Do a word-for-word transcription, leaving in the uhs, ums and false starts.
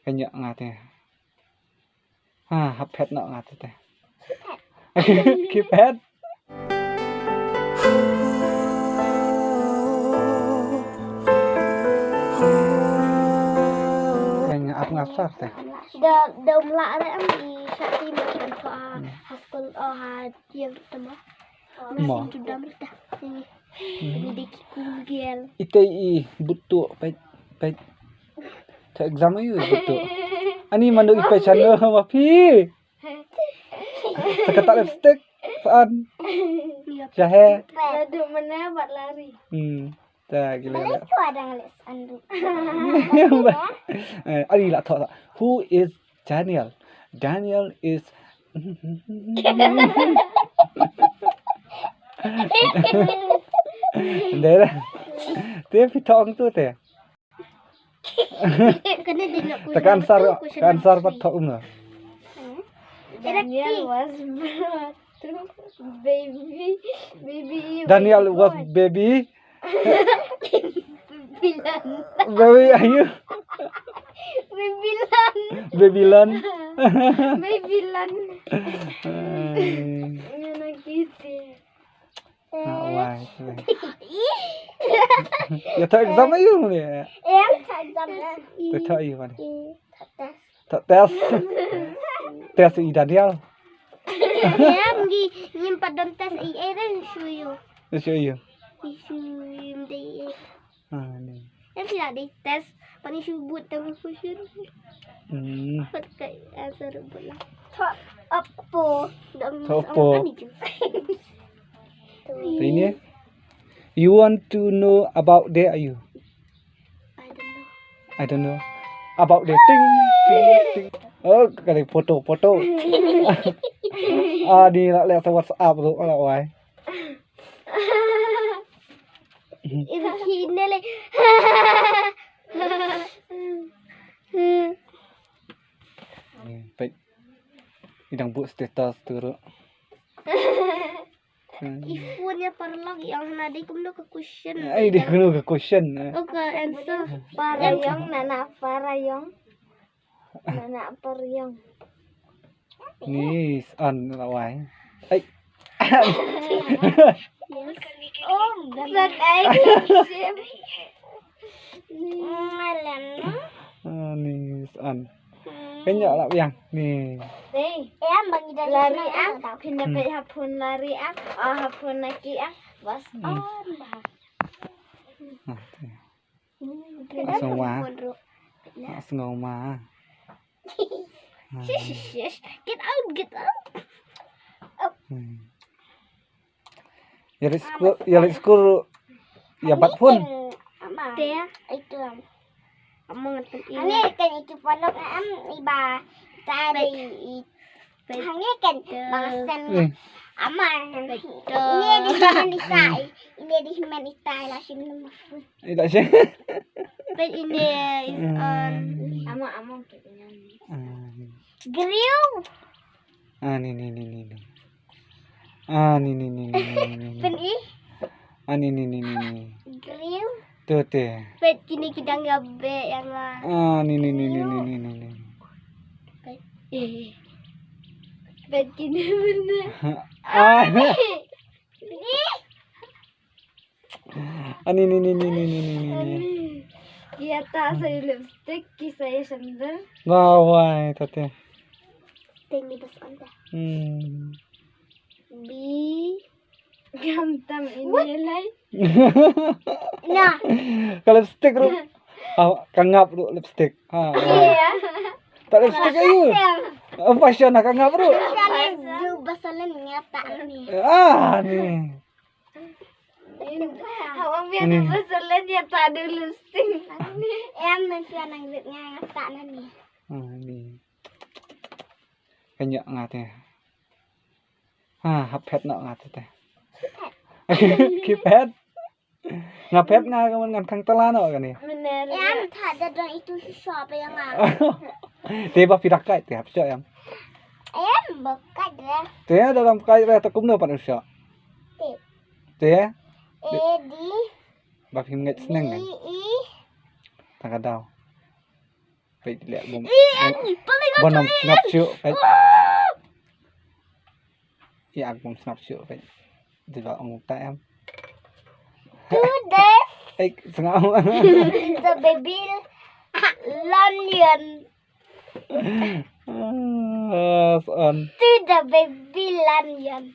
Kynja nga te. Ha, hap phet noh nga te te. Ki phet. Kynja ap nga sar te. Da da um lah re am i shati ma kan to a ha school o ha tiang tama. Mo. Masin tu dam ta. Ini. Ini dei ki cool girl. Ite i butu pet pet. Ta exam ayu butu. Ani mano i pet channel ma phi. Sa kata lipstick. Saan. Shahe. Ladu mana bat lari. Hmm. Ta gila. Balik tu ada ngalik saan tu. Eh, ari lah tak. Who is Daniel? Daniel is Dera. Te pitong tu te. Kena dia nak Tak question answer, tu, question tak answer number pat three. Thok um. Hmm? Daniel was brought to baby, baby Daniel was born. Baby. Bilan. Baby ayu. Baby Lan. Baby Lan. Baby Lan. Ai. Ngana kiti. Ah, wai. Ya tak exam ayu ni. Em tak exam ya. Tak tak ayu mana? Tak test. Test i Daniel. Em ngi ngim pat don test i eh dan shu yu. Shu yu. Shu yu dei. Ah, ni. Em sila dei test. Pani shu but tang question. Hmm. Pat kai answer but lah. Top up po. Top po. Ini. You want to know about the ayu? I don't know. I don't know. About the ting ting ting. Oh, kali photo photo. Ah, di la le sa WhatsApp tu la wai. Ini sini le. Pek. Idang buat status tu ru. Hmm. I phone ïa paralok ïong na dei kumno ka question. Ai dei kumno ka question. Eh. Oh, ka answer. Para ïong na na para ïong. Na na para ïong. Ni an la wai. Ai. Yes. Oh, that I can share. Ngalan. Ah, ni an. Kynja lah biang ni. Dei. Em bang ida lari am. Phin da peit ha phone lari am. Ah, ha phone na ki am. Bas on bah. Sngew ma. Sngew ma. Shish, shish, shish. Get out, get out. Ïa leit skul, ïa leit skul ïa bat phone. Te itu am. Among tu. Hangne kan itu pondok am iba tadi. Hangne kan bangsen. Ama. Ini di sini sai. Ini di sini sai la sini. Ila sini. But ini is on. Ama ama. Grill. Ah, ni, ni, ni, ni, ni. Ah, ni, ni, ni, ni, ni, ni, ni. Pyn i? Ah, ni, ni, ni, ni, ni. Grill. Tu te. Peit kine ki dang ïa beh ïa nga. Ah, ni, ni, ni, ni, ni, ni, ni, ni. Peit. Eh. Peit kine bynta. Ah. Ih. Ani ni ni ni ni ni ni ni ni. Ki ata sa ïa lipstick, ki sa ïa sandal. Ba wai tate. Teng ni bas anta. Hmm. Bi. Gam tam ini lai. Nah. Ka lipstick ruh. Ah, ka ngap ruh lipstick. Ha. Iya. Tak lipstick ayu. Apa sya nak ka ngap ruh? Salen ju basalen ngata ni. Ah, ni. Hawang biar ni basalen ya tak ada lipstick. Em men sya nang rit nga ngata ni. Ah, ni. Kanya ngate. Ha, hap phet noh nga te te. Ki phet. Nga phet nga ka man ngan khang tala noh kane. Em tha da don itu shisha pa ïa nga. Te ba phi da kai te hap sha em. Em ba kai de. Te da dang kai re ta kumno pan sha. Te. Te. E di. Ba phi ngeit sneng ne. Di i. Ta ka daw. Peit leh bom. Ian, paling Bom aku nam sngap Ian. shuh peit. Ïa bom sngap shuh peit. Di ba ong ta em. To the Ei sngap. to the baby lion. Ah, son. To the baby lion.